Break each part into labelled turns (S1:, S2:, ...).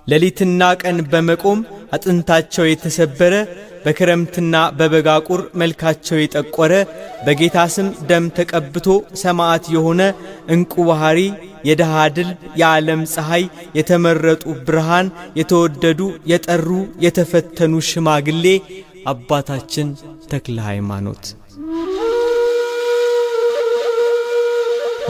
S1: ሌሊትና ቀን በመቆም አጥንታቸው የተሰበረ፣ በክረምትና በበጋ ቁር መልካቸው የጠቆረ፣ በጌታ ስም ደም ተቀብቶ ሰማዕት የሆነ እንቁ ባህሪ፣ የድሃ ድል፣ የዓለም ፀሐይ፣ የተመረጡ ብርሃን፣ የተወደዱ የጠሩ የተፈተኑ ሽማግሌ አባታችን ተክለ ሃይማኖት።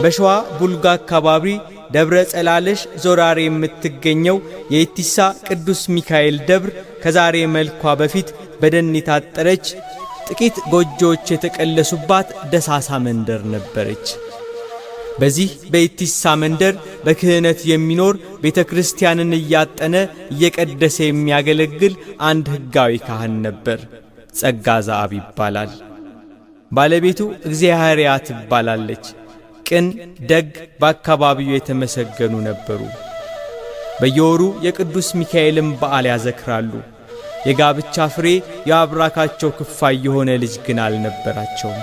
S1: በሸዋ ቡልጋ አካባቢ ደብረ ጸላለሽ ዞራሬ የምትገኘው የኢቲሳ ቅዱስ ሚካኤል ደብር ከዛሬ መልኳ በፊት በደን የታጠረች፣ ጥቂት ጎጆዎች የተቀለሱባት ደሳሳ መንደር ነበረች። በዚህ በኢቲሳ መንደር በክህነት የሚኖር፣ ቤተ ክርስቲያንን እያጠነ እየቀደሰ የሚያገለግል አንድ ሕጋዊ ካህን ነበር። ጸጋ ዘአብ ይባላል። ባለቤቱ እግዚአብሔርያ ትባላለች። ቅን፣ ደግ፣ በአካባቢው የተመሰገኑ ነበሩ። በየወሩ የቅዱስ ሚካኤልን በዓል ያዘክራሉ። የጋብቻ ፍሬ፣ የአብራካቸው ክፋይ የሆነ ልጅ ግን አልነበራቸውም።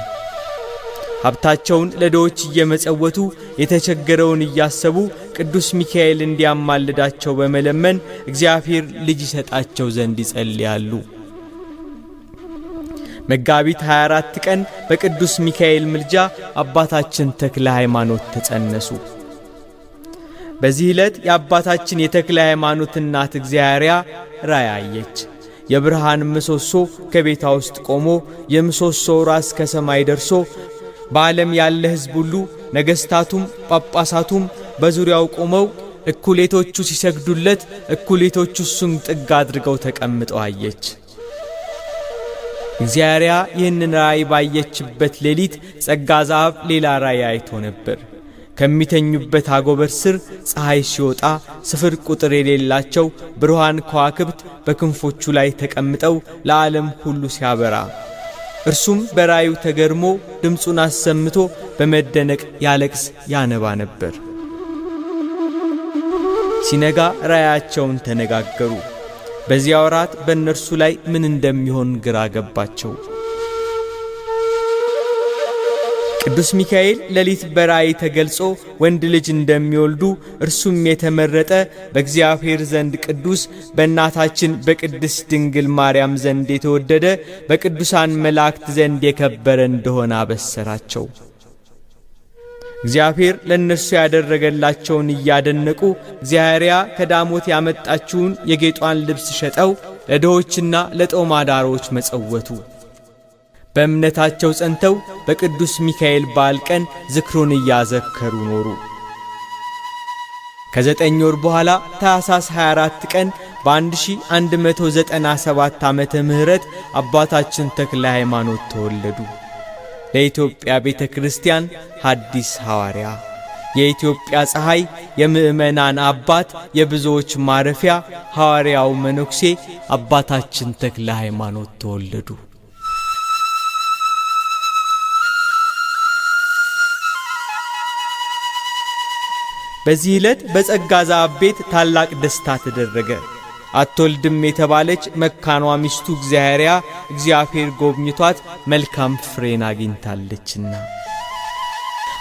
S1: ሀብታቸውን ለድሆች እየመጸወቱ፣ የተቸገረውን እያሰቡ፣ ቅዱስ ሚካኤል እንዲያማልዳቸው በመለመን እግዚአብሔር ልጅ ይሰጣቸው ዘንድ ይጸልያሉ። መጋቢት 24 ቀን በቅዱስ ሚካኤል ምልጃ አባታችን ተክለ ሃይማኖት ተጸነሱ። በዚህ ዕለት የአባታችን የተክለ ሃይማኖት እናት እግዚአብሔርያ ራእይ አየች። የብርሃን ምሰሶ ከቤቷ ውስጥ ቆሞ፣ የምሰሶው ራስ ከሰማይ ደርሶ፣ በዓለም ያለ ሕዝብ ሁሉ፣ ነገሥታቱም ጳጳሳቱም በዙሪያው ቆመው፣ እኩሌቶቹ ሲሰግዱለት፣ እኩሌቶቹ እሱን ጥግ አድርገው ተቀምጠው አየች። እግዚአብሔር ይህንን ራእይ ባየችበት ሌሊት ጸጋ ዘአብ ሌላ ራእይ አይቶ ነበር። ከሚተኙበት አጎበር ስር ፀሐይ ሲወጣ ስፍር ቁጥር የሌላቸው ብሩሃን ከዋክብት በክንፎቹ ላይ ተቀምጠው ለዓለም ሁሉ ሲያበራ፣ እርሱም በራእዩ ተገርሞ ድምፁን አሰምቶ በመደነቅ ያለቅስ ያነባ ነበር። ሲነጋ ራእያቸውን ተነጋገሩ። በዚያ ወራት በእነርሱ ላይ ምን እንደሚሆን ግራ ገባቸው። ቅዱስ ሚካኤል ሌሊት በራእይ ተገልጾ ወንድ ልጅ እንደሚወልዱ፣ እርሱም የተመረጠ፣ በእግዚአብሔር ዘንድ ቅዱስ፣ በእናታችን በቅድስት ድንግል ማርያም ዘንድ የተወደደ፣ በቅዱሳን መላእክት ዘንድ የከበረ እንደሆነ አበሰራቸው። እግዚአብሔር ለእነርሱ ያደረገላቸውን እያደነቁ እግዚአብሔርያ ከዳሞት ያመጣችውን የጌጧን ልብስ ሸጠው ለድሆችና ለጦም አዳሮች መጸወቱ። በእምነታቸው ጸንተው በቅዱስ ሚካኤል በዓል ቀን ዝክሩን እያዘከሩ ኖሩ። ከ9 ወር በኋላ ታኅሳስ 24 ቀን በ1197 ዓመተ ምህረት አባታችን ተክለ ሃይማኖት ተወለዱ። ለኢትዮጵያ ቤተ ክርስቲያን ሐዲስ ሐዋርያ፣ የኢትዮጵያ ፀሐይ፣ የምዕመናን አባት፣ የብዙዎች ማረፊያ ሐዋርያው መነኩሴ አባታችን ተክለ ሃይማኖት ተወለዱ። በዚህ ዕለት በጸጋ ዘአብ ቤት ታላቅ ደስታ ተደረገ። አትወልድም የተባለች መካኗ ሚስቱ እግዚአብሔርያ እግዚአብሔር ጎብኝቷት መልካም ፍሬን አግኝታለችና።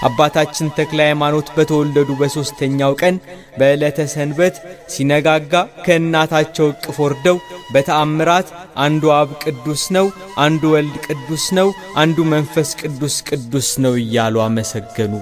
S1: አባታችን ተክለ ሃይማኖት በተወለዱ በሦስተኛው ቀን በዕለተ ሰንበት ሲነጋጋ ከእናታቸው እቅፍ ወርደው በተአምራት አንዱ አብ ቅዱስ ነው፣ አንዱ ወልድ ቅዱስ ነው፣ አንዱ መንፈስ ቅዱስ ቅዱስ ነው እያሉ አመሰገኑ።